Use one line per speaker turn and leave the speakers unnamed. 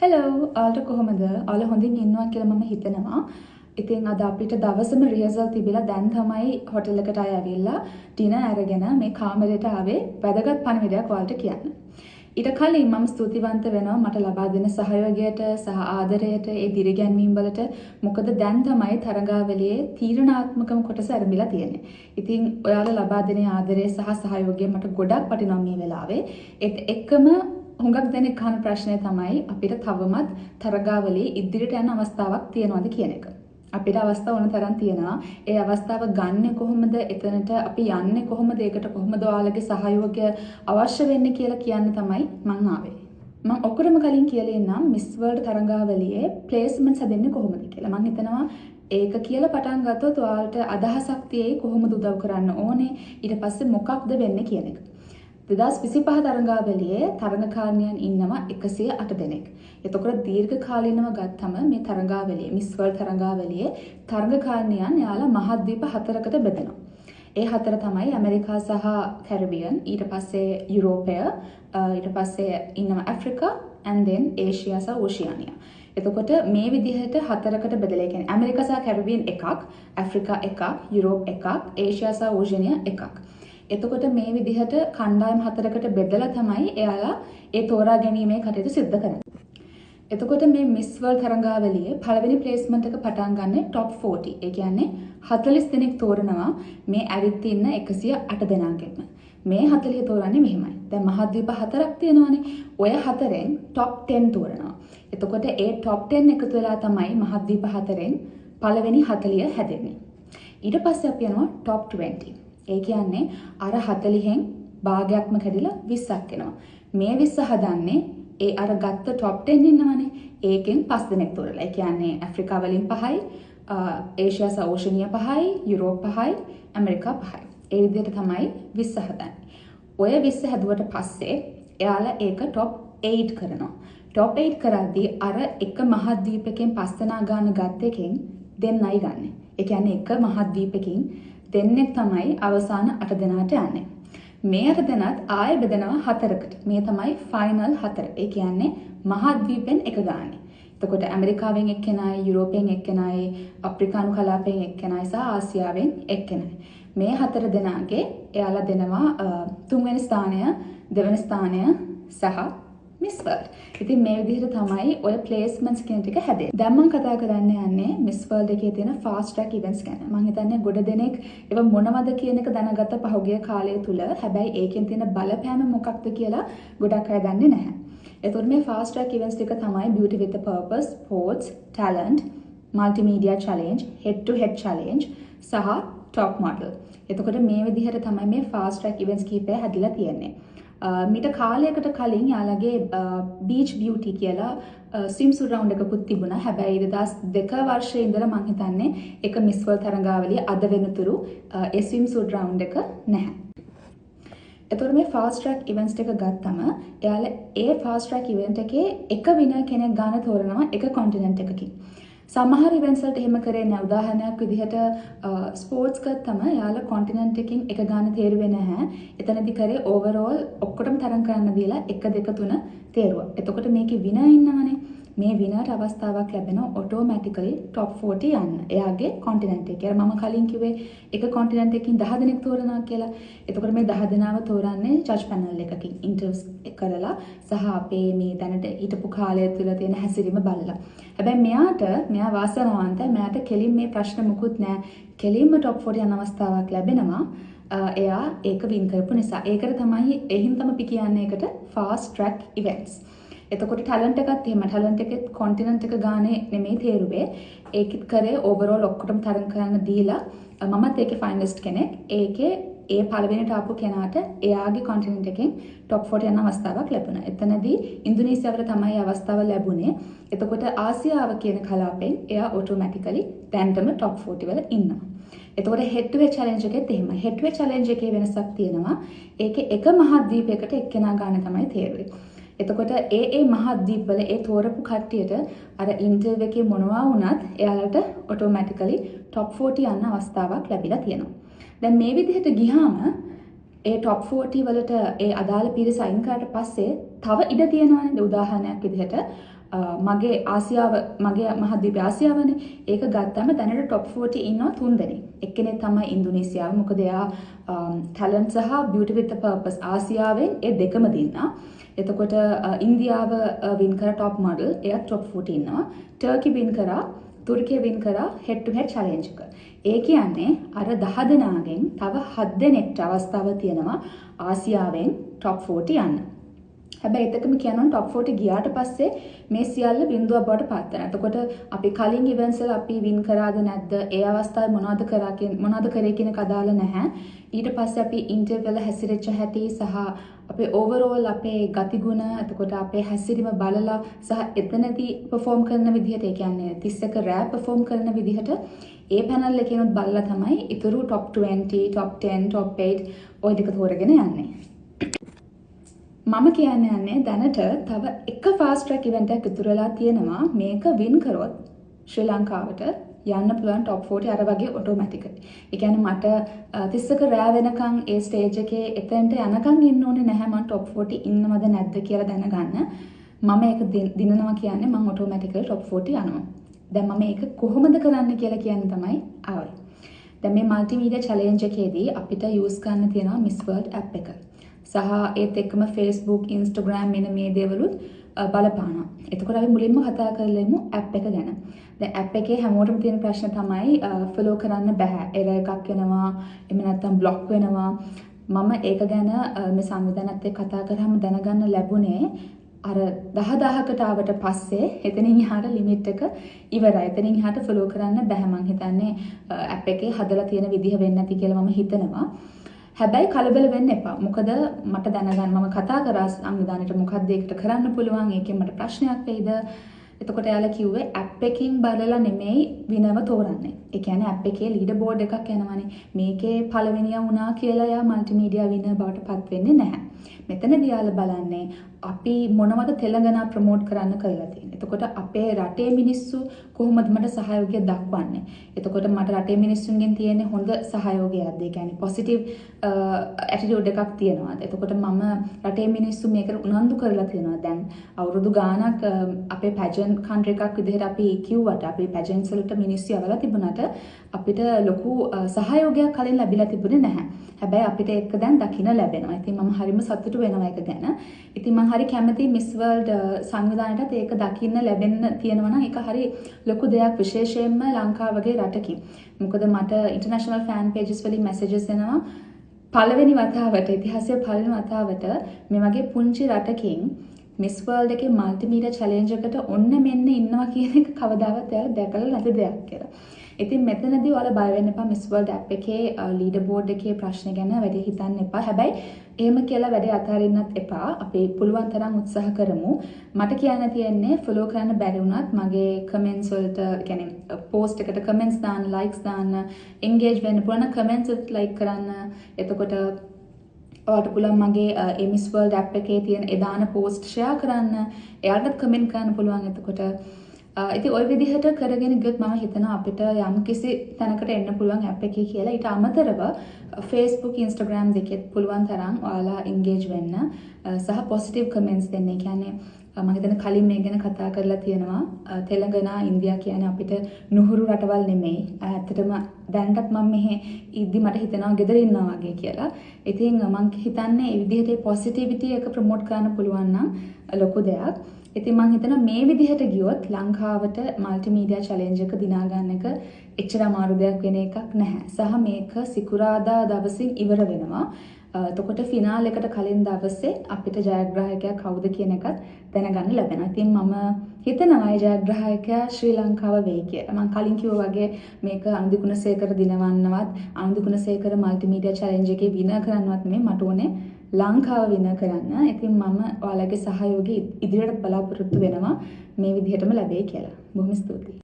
Hello, ඔයාලට කොහොමද? ඔයාලා හොඳින් ඉන්නවා කියලා මම හිතනවා. ඉතින් අද අපිට දවසම රිහර්සල් තිබිලා දැන් තමයි හොටෙල් එකට අය ඇවිල්ලා ඩිනර් අරගෙන මේ කාමරයට ආවේ වැදගත් පණිවිඩයක් ඔයාලට කියන්න. ඊට කලින් මම ස්තුතිවන්ත වෙනවා මට ලබා දෙන සහයෝගයට සහ ආදරයට, ඒ දිරිගැන්වීම් වලට. මොකද දැන් තමයි තරඟාවලියේ තීරණාත්මකම කොටස ආරම්භිලා තියෙන්නේ. ඉතින් ඔයාලා ලබා දෙන ආදරය සහ සහයෝගය මට ගොඩක් වටිනවා මේ වෙලාවේ. ඒත් එක්කම හුඟක් දෙනෙක් අහන ප්‍රශ්නය තමයි අපිට තවමත් තරඟාවලියේ ඉදිරියට යන අවස්ථාවක් තියෙනවද කියන එක. අපිට අවස්ථාව ඕන තරම් තියෙනවා. ඒ අවස්ථාව ගන්නෙ කොහොමද? එතනට අපි යන්නේ කොහොමද? ඒකට කොහොමද ඔයාලගේ සහයෝගය අවශ්‍ය වෙන්නේ කියලා කියන්න තමයි මං ආවේ. මං ඔක්කොටම කලින් කියලා ඉන්නම් මිස් වර්ල්ඩ් තරඟාවලියේ ප්ලේස්මන්ට්ස් හදන්නේ කොහොමද කියලා. මං හිතනවා ඒක කියලා පටන් ගත්තොත් ඔයාලට අදහසක් තියෙයි කොහොමද උදව් කරන්න ඕනේ, ඊට පස්සේ මොකක්ද වෙන්නේ කියන එක. 2025 තරඟාවලියේ තරඟකාරණියන් ඉන්නවා 108 දෙනෙක්. එතකොට දීර්ඝ කාලීනව ගත්තම මේ තරඟාවලියේ මිස් වර්ල්ඩ් තරඟාවලියේ තරඟකාරණියන් එයාලා මහද්වීප හතරකට බෙදෙනවා. ඒ හතර තමයි ඇමරිකා සහ කැරිබියන්, ඊට පස්සේ යුරෝපය, ඊට පස්සේ ඉන්නවා ඇෆ්‍රිකා, and then Asia සහ ඕෂියානියා. එතකොට මේ විදිහට හතරකට බෙදලා, ඒ කියන්නේ ඇමරිකා සහ කැරිබියන් එකක්, ඇෆ්‍රිකා එකක්, යුරෝප් එකක්, ඒෂියා සහ ඕෂියානියා එකක්. එතකොට මේ විදිහට කණ්ඩායම් හතරකට බෙදලා තමයි එයාලා ඒ තෝරා ගැනීමේ කටයුතු සිද්ධ කරන්නේ. එතකොට මේ මිස් වර්ල්ඩ් තරඟාවලියේ පළවෙනි ප්ලේස්මන්ට් එක පටන් ගන්නේ টොප් 40. ඒ කියන්නේ 40 දෙනෙක් තෝරනවා මේ ඇවිත් ඉන්න 108 දෙනාගෙන්ම. මේ 40 තෝරන්නේ මෙහෙමයි. දැන් මහද්වීප හතරක් තියෙනවානේ. ඔය හතරෙන් টොප් 10 තෝරනවා. එතකොට ඒ টොප් 10 එකතු වෙලා තමයි මහද්වීප හතරෙන් පළවෙනි 40 හැදෙන්නේ. ඊට පස්සේ අපි යනවා টොප් 20. ඒ කියන්නේ අර 40න් භාගයක්ම කැඩිලා 20ක් එනවා. මේ 20 හදන්නේ ඒ අර ගත්ත টොප් 10 ඉන්නවනේ. ඒකෙන් 5 දෙනෙක් තෝරලා. ඒ කියන්නේ ඇෆ්‍රිකා වලින් 5යි, ඒෂියා සහ ඕෂනියා 5යි, යුරෝප් 5යි, ඇමරිකා 5යි. ඒ විදිහට තමයි 20 හදන්නේ. ඔය 20 හැදුවට පස්සේ එයාලා ඒක টොප් 8 කරනවා. টොප් 8 කරද්දී අර එක මහද්වීපකෙන් 5 දෙනා ගන්න ගත්ත එකෙන් දෙන්නයි ගන්නෙ. ඒ කියන්නේ එක මහද්වීපකින් දෙන්නෙක් තමයි අවසාන 8 දෙනාට යන්නේ. මේ 8 දෙනාත් ආයෙ බෙදෙනවා හතරකට. මේ තමයි ෆයිනල් හතර. ඒ කියන්නේ මහද්වීපෙන් එක ගානේ. එතකොට ඇමරිකාවෙන් එක්කෙනයි, යුරෝපයෙන් එක්කෙනයි, අප්‍රිකානු කලාපයෙන් එක්කෙනයි සහ ආසියාවෙන් එක්කෙනයි. මේ හතර දෙනාගේ එයාලා දෙනවා තුන්වෙනි ස්ථානය, දෙවෙනි ස්ථානය සහ මිස් වර්ල්ඩ්. ඉතින් මේ විදිහට තමයි ඔය ප්ලේස්මන්ට්ස් කියන ටික හැදෙන්නේ. දැන් මම කතා කරන්න යන්නේ මිස් වර්ල්ඩ් එකේ තියෙන ෆාස්ට් ට්‍රැක් ඉවෙන්ට්ස් ගැන. මං හිතන්නේ ගොඩ දෙනෙක් ඒව මොනවද කියන එක දැනගත්ත පහුගිය කාලය තුල. හැබැයි ඒකෙන් තියෙන බලපෑම මොකක්ද කියලා ගොඩක් අය දන්නේ නැහැ. එතකොට මේ ෆාස්ට් ට්‍රැක් ඉවෙන්ට්ස් ටික තමයි Beauty with a Purpose, Sports, Talent, Multimedia Challenge, Head to Head Challenge සහ Top Model. එතකොට මේ විදිහට තමයි මේ ෆාස්ට් ට්‍රැක් ඉවෙන්ට්ස් කිහිපය හැදිලා තියෙන්නේ. මීට කාලයකට කලින් යාළගේ බීච් බියුටි කියලා ස්විම් සූට් රවුන්ඩ් එකකුත් තිබුණා. හැබැයි 2002 වර්ෂයේ ඉඳලා මං හිතන්නේ ඒක මිස් වර්ල්ඩ් තරඟාවලිය අද වෙනතුරු ඒ ස්විම් සූට් රවුන්ඩ් එක නැහැ. එතකොට මේ ෆාස්ට් ට්‍රැක් ඉවෙන්ට්ස් ටික ගත්තම එයාලා ඒ ෆාස්ට් ට්‍රැක් ඉවෙන්ට් එකේ එක විනර් කෙනෙක් ගන්න තෝරනවා එක කොන්ටිනන්ට් එකකින්. සමහර ඉවෙන්ට්ස් වලට එහෙම කරේ නෑ. උදාහරණයක් විදිහට ස්පෝර්ට්ස් ගත්තම එයාලා කොන්ටිනන්ට් එකකින් එක ගන්න තේරුවේ නැහැ. එතනදි කරේ ඕවරෝල් ඔක්කොටම තරඟ කරන්න දීලා 1 2 3 තේරුවා. එතකොට මේකේ විනර් ඉන්නවනේ. මේ විනර්ට අවස්ථාවක් ලැබෙනවා ඔටෝමැටිකලි টොප් 40 යන්න. එයාගේ කොන්ටිනන්ට් එකේ. අර මම කලින් කිව්වේ එක කොන්ටිනන්ට් එකකින් 10 දෙනෙක් තෝරනවා කියලා. එතකොට මේ 10 දෙනාව තෝරන්නේ ජජ් පැනල් එකකින් ඉන්ටර්ව්ස් කරලා සහ අපේ මේ දැනට හිටපු කාලය තුල තියෙන හැසිරීම බලලා. හැබැයි මෙයා වාසනාවන්තයි. මෙයාට කෙලින් මේ ප්‍රශ්න මුකුත් නෑ. කෙලින්ම টොප් 40 යන අවස්ථාවක් ලැබෙනවා. එයා ඒක වින් කරපු නිසා. ඒකට තමයි, ඒ හින්දා තමයි අපි කියන්නේ ඒකට ෆාස්ට් ට්‍රැක් ඉවෙන්ට්ස්. එතකොට ටැලන්ට් එකත් එහෙම, ටැලන්ට් එකෙත් කොන්ටිනන්ට් එක ගානේ නෙමෙයි තේරුවේ. ඒකෙත් කරේ ඕවරෝල් ඔක්කොටම තරඟ කරන්න දීලා, මමත් ඒකේ ෆයිනලිස්ට් කෙනෙක්. ඒකේ ඒ පළවෙනිට ආපු කෙනාට එයාගේ කොන්ටිනන්ට් එකෙන් টොප් 40 යන අවස්ථාවක් ලැබුණා. එතනදී ඉන්දුනීසියාවට තමයි අවස්ථාව ලැබුණේ. එතකොට ආසියාව කියන කලාපෙන් එයා ඔටෝමැටිකලි දැන්ටම টොප් 40 වල ඉන්නවා. එතකොට හෙඩ් ටු හෙඩ් චැලෙන්ජ් එකෙත් එහෙමයි. හෙඩ් ටු හෙඩ් චැලෙන්ජ් එකේ වෙනසක් තියෙනවා. ඒකේ එක මහද්වීපයකට එක්කෙනා ගන්න තමයි තේරුවේ. එතකොට ඒ ඒ මහද්වීපවල ඒ තෝරපු කට්ටියට අර ඉන්ටර්වයුව එකේ මොනවා වුණත් එයාලට ඔටෝමැටිකලි টොප් 40 යන්න අවස්ථාවක් ලැබිලා තියෙනවා. දැන් මේ විදිහට ගියාම ඒ টොප් 40 වලට ඒ අදාළ පිරිස අයින් කරාට පස්සේ තව ඉඩ තියෙනවානේ. දැන් උදාහරණයක් විදිහට මගේ ආසියාව, මගේ මහද්වීපය ආසියාවනේ. ඒක ගත්තම දැනට টොප් 40 ඉන්නවා තුන් දෙනෙක්. එක්කෙනෙක් තමයි ඉන්දුනීසියාව. මොකද එයා ටැලන්ට් සහ බියුටි විත් අ පර්පස් ආසියාවෙන් ඒ දෙකම දින්නා. එතකොට ඉන්දියාව වින් කරා টොප් මොඩල්. එයාත් টොප් 40 ඉන්නවා. ටර්කි වින් කරා, තුර්කිය වින් කරා හෙඩ් ටු හෙඩ් චැලෙන්ජ් එක. ඒ කියන්නේ අර 10 දෙනාගෙන් තව 7 දෙනෙක්ට අවස්ථාව තියෙනවා ආසියාවෙන් টොප් 40 යන්න. හැබැයි ඒත් එක්කම කියනවා টොප් 40 ගියාට පස්සේ මේ සියල්ල බිඳුවක් බවට පත් වෙනවා. එතකොට අපි කලින් ඉවෙන්ට්ස් වල අපි වින් කරාද නැද්ද, ඒ අවස්ථාවේ මොනවද කරා කියන මොනවද කරේ කියන එක අදාළ නැහැ. ඊට පස්සේ අපි ඉන්ටර්විව් වල හැසිරෙච්ච හැටි සහ අපේ ඕවරෝල් අපේ ගතිගුණ, එතකොට අපේ හැසිරීම බලලා සහ එතනදී පර්ෆෝම් කරන විදිහට, ඒ කියන්නේ 31 රෑ පර්ෆෝම් කරන විදිහට ඒ පැනල් එකේනොත් බලලා තමයි ඉතුරු টොප් 20, টොප් 10, টොප් 8 ඔය ටික තෝරගෙන යන්නේ. මම කියන්න යන්නේ දැනට තව එක ෆාස්ට් ට්‍රැක් ඉවෙන්ට් එකක් ඉතුරු වෙලා තියෙනවා. මේක වින් කරොත් ශ්‍රී ලංකාවට යන්න පුළුවන් টොප් 40 අර වගේ ඔටෝමැටිකලි. ඒ කියන්නේ මට 31 රෑ වෙනකන් ඒ ස්ටේජ් එකේ එතනට යනකන් ඉන්න ඕනේ නැහැ මං টොප් 40 ඉන්නවද නැද්ද කියලා දැනගන්න. මම ඒක දිනනවා කියන්නේ මං ඔටෝමැටිකලි টොප් 40 යනවා. දැන් මම ඒක කොහොමද කරන්න කියලා කියන්න තමයි ආවේ. දැන් මේ මල්ටිමීඩියා චැලෙන්ජ් එකේදී අපිට යූස් කරන්න තියෙනවා මිස් වර්ල්ඩ් ඇප් එක. සහ ඒත් එක්කම Facebook, Instagram මෙන්න මේ දේවලුත් බලපානවා. එතකොට අපි මුලින්ම කතා කරලමු ඇප් එක ගැන. දැන් ඇප් එකේ හැමෝටම තියෙන ප්‍රශ්න තමයි ෆලෝ කරන්න බෑ. එරර් එකක් එනවා, එහෙම නැත්නම් බ්ලොක් වෙනවා. මම ඒක ගැන මේ සංවිධානයත් එක්ක කතා කරාම දැනගන්න ලැබුණේ අර 10,000කට ආවට පස්සේ එතනින් එහාට ලිමිට් එක ඉවරයි. එතනින් එහාට ෆලෝ කරන්න බෑ. මං හිතන්නේ ඇප් එකේ හදලා තියෙන විදිහ වෙන්නේ නැති කියලා මම හිතනවා. හැබැයි කලබල වෙන්න එපා. මොකද මට දැනගන්න මම කතා කරා සංවිධානයට මොකද්ද ඒකට කරන්න පුළුවන්, ඒකෙන් මට ප්‍රශ්නයක් වෙයිද? එතකොට එයාලා කිව්වේ ඇප් එකකින් බලලා නෙමෙයි විනර්ව තෝරන්නේ. ඒ කියන්නේ ඇප් එකේ ලීඩර් බෝඩ් එකක් යනවනේ. මේකේ පළවෙනියා වුණා කියලා එයා මල්ටිමීඩියා විනර් බවට පත් වෙන්නේ නැහැ. මෙතනදී එයාලා බලන්නේ අපි මොනවද තෙලංගනා ප්‍රමෝට් කරන්න කරලා තියෙන්නේ. එතකොට අපේ රටේ මිනිස්සු කොහොමද මට සහයෝගය දක්වන්නේ? එතකොට මට රටේ මිනිස්සුන්ගෙන් තියෙන හොඳ සහයෝගයක්ද? ඒ කියන්නේ පොසිටිව් ඇටිටියුඩ් එකක් තියෙනවද? එතකොට මම රටේ මිනිස්සු මේකට උනන්දු කරලා තියෙනවා. දැන් අවුරුදු ගාණක් අපේ පැජන්ට් කන්ට්‍රි එකක් විදිහට අපි කිව්වට, අපේ පැජන්ට්ස් වලට මිනිස්සු යවලා තිබුණාට අපිට ලොකු සහයෝගයක් කලින් ලැබිලා තිබුණේ නැහැ. හැබැයි අපිට ඒක දැන් දකින්න ලැබෙනවා. ඉතින් මම හරිම සතුටු වෙනවා ඒක ගැන. ඉතින් මම හරි කැමතියි මිස් වර්ල්ඩ් සංවිධානයටත් ඒක දකින්න ලැබෙන්න තියෙනවා නම් ඒක හරි ලොකු දෙයක්, විශේෂයෙන්ම ලංකාව වගේ රටකින්. මොකද මට ඉන්ටර්නැෂනල් ෆෑන් පේජස් වලින් මැසේජස් එනවා, පළවෙනි වතාවට, ඉතිහාසයේ පළවෙනි වතාවට මේ වගේ පුංචි රටකින් මිස් වර්ල්ඩ් එකේ මල්ටිමීඩියා චැලෙන්ජ් එකට ඔන්න මෙන්න ඉන්නවා කියන එක කවදාවත් එයාලා දැකලා නැති දෙයක් කියලා. ඉතින් මෙතනදී ඔයාලා බය වෙන්න එපා, මිස් වර්ල්ඩ් ඇප් එකේ ලීඩර් බෝඩ් එකේ ප්‍රශ්න ගැන වැඩි හිතන්න එපා. හැබැයි එහෙම කියලා වැඩේ අතාරින්නත් එපා. අපි පුළුවන් තරම් උත්සාහ කරමු. මට කියන්න තියෙන්නේ ෆලෝ කරන්න බැරි වුණත් මගේ කමෙන්ට්ස් වලට, ඒ කියන්නේ පෝස්ට් එකට කමෙන්ට්ස් දාන්න, ලයික්ස් දාන්න, එන්ගේජ් වෙන්න පුළුවන් නම් කමෙන්ට්ස් වලට ලයික් කරන්න. එතකොට ඔයාලට පුළුවන් මගේ ඒ මිස් වර්ල්ඩ් ඇප් එකේ තියෙන ඒ දාන පෝස්ට් ෂෙයා කරන්න. එයාලටත් කමෙන්ට් කරන්න පුළුවන් එතකොට. ඉතින් ඔය විදිහට කරගෙන ගියොත් මම හිතනවා අපිට යම්කිසි තැනකට එන්න පුළුවන් ඇප් එකේ කියලා. ඊට අමතරව Facebook, Instagram දෙකෙත් පුළුවන් තරම් ඔයාලා එන්ගේජ් වෙන්න සහ පොසිටිව් කමෙන්ට්ස් දෙන්න. ඒ කියන්නේ මම හිතන්නේ කලින් මේ ගැන කතා කරලා තියෙනවා. තෙලංගනා, ඉන්දියා කියන්නේ අපිට නුහුරු රටවල් නෙමෙයි. ඇත්තටම දැනටත් මම මෙහෙ ඉද්දි මට හිතෙනවා ගෙදර ඉන්නවා වගේ කියලා. ඉතින් මං හිතන්නේ මේ විදිහට ඒ පොසිටිවිටි එක ප්‍රොමෝට් කරන්න පුළුවන් නම් ලොකු දෙයක්. ඉතින් මං හිතනවා මේ විදිහට ගියොත් ලංකාවට මල්ටිමීඩියා චැලෙන්ජ් එක දිනා ගන්න එක එච්චර අමාරු දෙයක් වෙන එකක් නැහැ. සහ මේක සිකුරාදා දවසින් ඉවර වෙනවා. එතකොට ෆිනාල් එකට කලින් දවසේ අපිට ජයග්‍රාහකයා කවුද කියන එකත් දැනගන්න ලැබෙනවා. ඉතින් මම හිතනවා ඒ ජයග්‍රාහකයා ශ්‍රී ලංකාව වෙයි කියලා. මං කලින් කිව්වා වගේ මේක අනුදි ගුණසේකර දිනවන්නවත්, අනුදි ගුණසේකර මල්ටිමීඩියා චැලෙන්ජ් එකේ විනර් කරන්නවත් නෙමෙයි, මට ඕනේ ලංකාව විනර් කරන්න. ඉතින් මම ඔයාලගේ සහයෝගය ඉදිරියටත් බලාපොරොත්තු වෙනවා මේ විදිහටම ලැබෙයි කියලා. බොහොම ස්තුතියි.